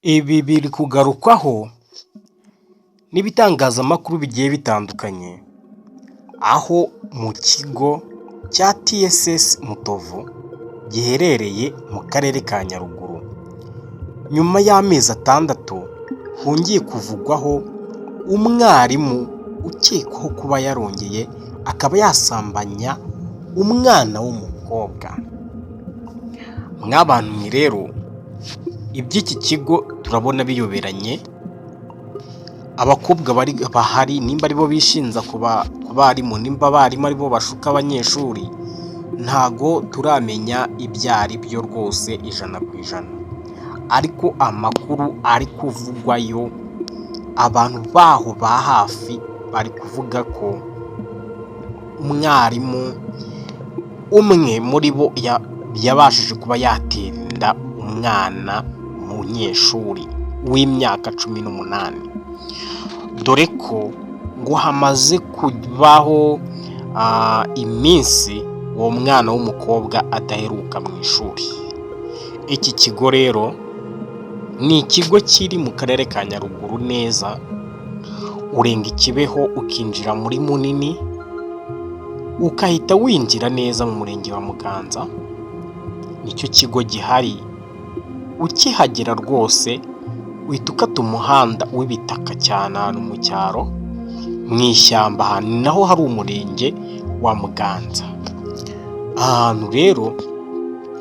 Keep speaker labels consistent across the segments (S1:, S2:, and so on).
S1: Ibi biri kugarukwaho n'ibitangazamakuru bigiye bitandukanye, aho mu kigo cya TSS Mutovu giherereye mu karere ka Nyaruguru, nyuma y'amezi 6 hongeye kuvugwaho umwarimu ukekwaho kuba yarongeye akaba yasambanya umwana w'umukobwa. Mwabantu mwe rero, iby'iki kigo turabona biyoberanye, abakobwa bari bahari nimba aribo bishinza ku barimu, nimba abarimu aribo bashuka abanyeshuri, ntago turamenya ibyo ari byo rwose 100%, ariko amakuru ari kuvugwayo, abantu baho ba hafi bari kuvuga ko umwarimu umwe muri bo yabashije kuba yatera inda umwana munyeshuri w'imyaka 18, dore ko ngo hamaze kubaho iminsi uwo mwana w'umukobwa adaheruka mu ishuri. Iki kigo rero ni ikigo kiri mu karere ka Nyaruguru neza, urenga i Kibeho ukinjira muri Munini, ukahita winjira neza mu murenge wa Muganza, nicyo kigo gihari, ukihagera rwose uhita ukata umuhanda w'ibitaka cyane ahantu mu cyaro, mu ishyamba ahantu naho hari umurenge wa Muganza. Aha hantu rero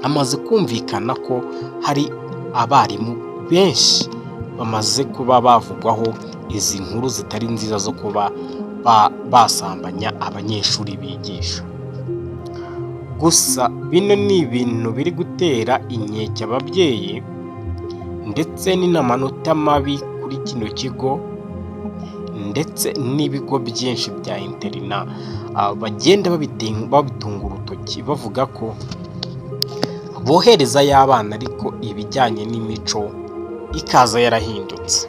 S1: hamaze kumvikana ko hari abarimu benshi bamaze kuba bavugwaho izi nkuru zitari nziza zo kuba basambanya abanyeshuri bigisha. Gusa bino ni ibintu biri gutera inkeke ababyeyi ndetse ni n'amanota mabi kuri kino kigo ndetse n'ibigo byinshi bya internat bagenda babitunga urutoki bavuga ko boherezayo abana ariko ibijyanye n'imico ikaza yarahindutse.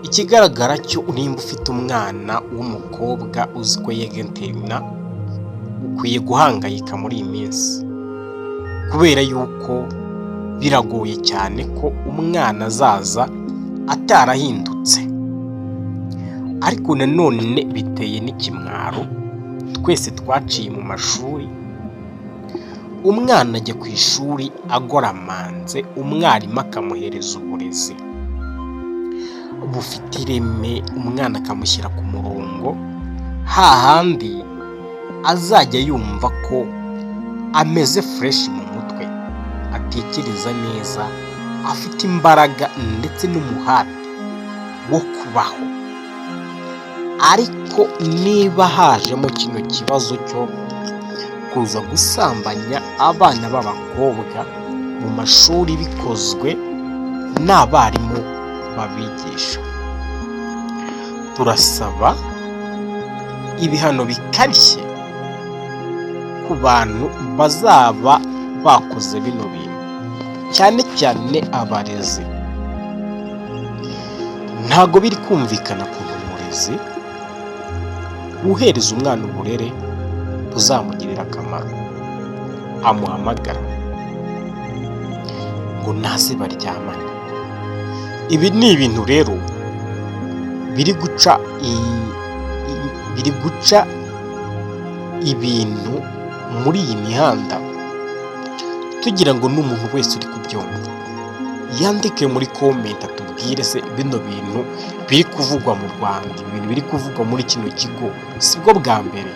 S1: Ikigaragara cyo nimba ufite umwana w'umukobwa uzi ko yiga internat, ukwiye guhangayika muri iyi minsi kubera yuko biragoye cyane ko umwana azaza atarahindutse, ariko nanone biteye n'ikimwaro, twese twaciye mu mashuri, umwana ajya ku ishuri agoramanze, umwarimu akamuhereza uburezi bufite ireme, umwana akamushyira ku murongo, hahandi azajya yumva ko ameze fresh mu mutwe, atekereza neza, afite imbaraga ndetse n'umuhate wo kubaho. Ariko niba hajemo kino kibazo cyo kuza gusambanya abana b'abakobwa mu mashuri bikozwe n'abarimu babigisha, turasaba ibihano bikarishye ku bantu bazaba bakoze bino bintu, cyane cyane abarezi. Ntabwo biri kumvikana ukuntu umurezi uhereza umwana uburere buzamugirira akamaro amuhamagara ngo naze baryamane. Ibi ni ibintu rero biri guca ibintu muri iyi mihanda, tugira ngo n'umuntu wese uri kubyumva yandike muri comment atubwire: se bino bintu biri kuvugwa mu Rwanda, ibintu biri kuvugwa muri kino kigo, sibwo bwa mbere?